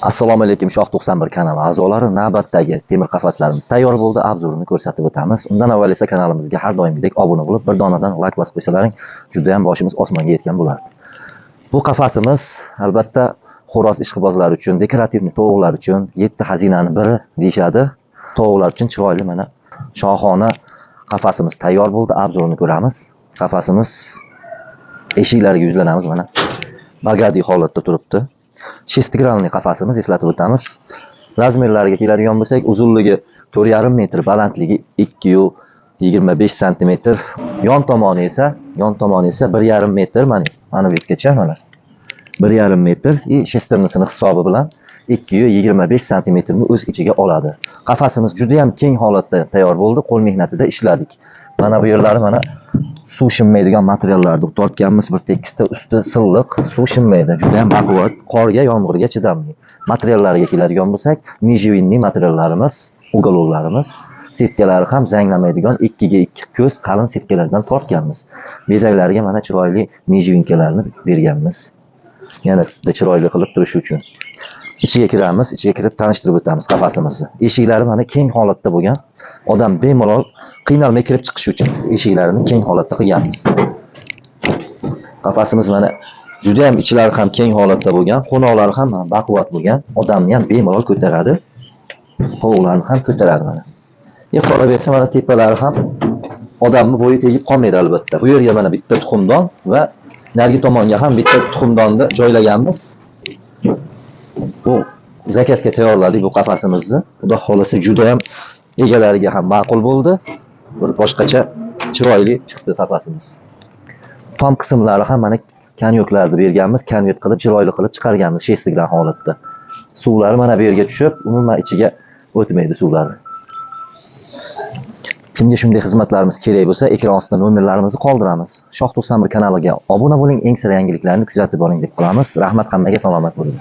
Assalomu alaykum, Shoh 91 kanali a'zolari. Navbatdagi temir qafaslarimiz tayyor bo'ldi. Обзор ini ko'rsatib o'tamiz. Undan avval esa kanalimizga har doimgidek obuna bo'lib, bir donadan layk bosib qo'ysalaring, juda ham boshimiz osmonga yetgan bo'lardi. Bu qafasimiz albatta xo'roz ishqibozlar uchun, декоративный tovuqlar uchun yetti xazinani biri deyishadi. Tovuqlar uchun chiroyli mana shohona qafasimiz tayyor bo'ldi. Обзор ini ko'ramiz. Qafasimiz eshiklariga yuzlanamiz mana. Богатый holatda turibdi. Шестигранный qafasimiz, eslatib o'tamiz. Размер lariga keladigan bo'lsak, uzunligi 4,5 metr, balandligi 2,25 santimetr. Yon tomoni esa 1,5 metr, mana bu yergacha mana. 1,5 metr и шестерня sini hisobi bilan 2,25 santimetrni o'z ichiga oladi. Qafasimiz juda ham keng holatda tayyor bo'ldi, qo'l mehnatida ishladik. Mana bu yerlari mana suv shimmaydigan materiallarni tortganmiz, bir tekisda usti silliq, suv shimmaydi, juda ham baquvvat, qorga, yomg'irga chidamli. Materiallariga keladigan bo'lsak, неживинный materiallarimiz, уголок larimiz, setkalari ham zanglamaydigan 2 ga 2 ko'z qalin setkalardan tortganmiz. Bezaklariga mana chiroyli неживинка larni berganmiz. Yanada chiroyli qilib turishi uchun. Ichiga kiramiz, ichiga kirib tanishtirib o'tamiz qafasimizni. Eshiklari mana keng holatda bo'lgan. Odam bemalol qiynalmay kirib chiqishi uchun eshiklarini keng holatda qilganmiz. Qafasimiz mana juda ham ichlari ham keng holatda bo'lgan, qo'noqlari ham mana baquvvat bo'lgan. Odamni ham bemalol ko'taradi. Tovuqlarni ham ko'taradi mana. E qolaversa mana tepalari ham odamni bo'yi tegib qolmaydi albatta. Bu yerga mana bitta tuxumdon va narigi tomonga ham bitta tuxumdonni joylaganmiz. Bu заказ ga tayyorladik bu qafasimizni. Xudo xohlasa juda ham egalariga ham ma'qul bo'ldi. Bir boshqacha chiroyli chiqdi qafasimiz. Tom qismlari ham mana конвёк larni berganmiz, конверт qilib, chiroyli qilib chiqarganmiz шестигран holatda. Suvlari mana bu yerga tushib, umuman ichiga o'tmaydi suvlari. Kimga shunday xizmatlarimiz kerak bo'lsa, ekran ostida nomerlarimizni qoldiramiz. Shoh 91 kanaliga obuna bo'ling, eng sira yangiliklarni kuzatib boring deb qolamiz. Rahmat hammaga, salomat bo'ling.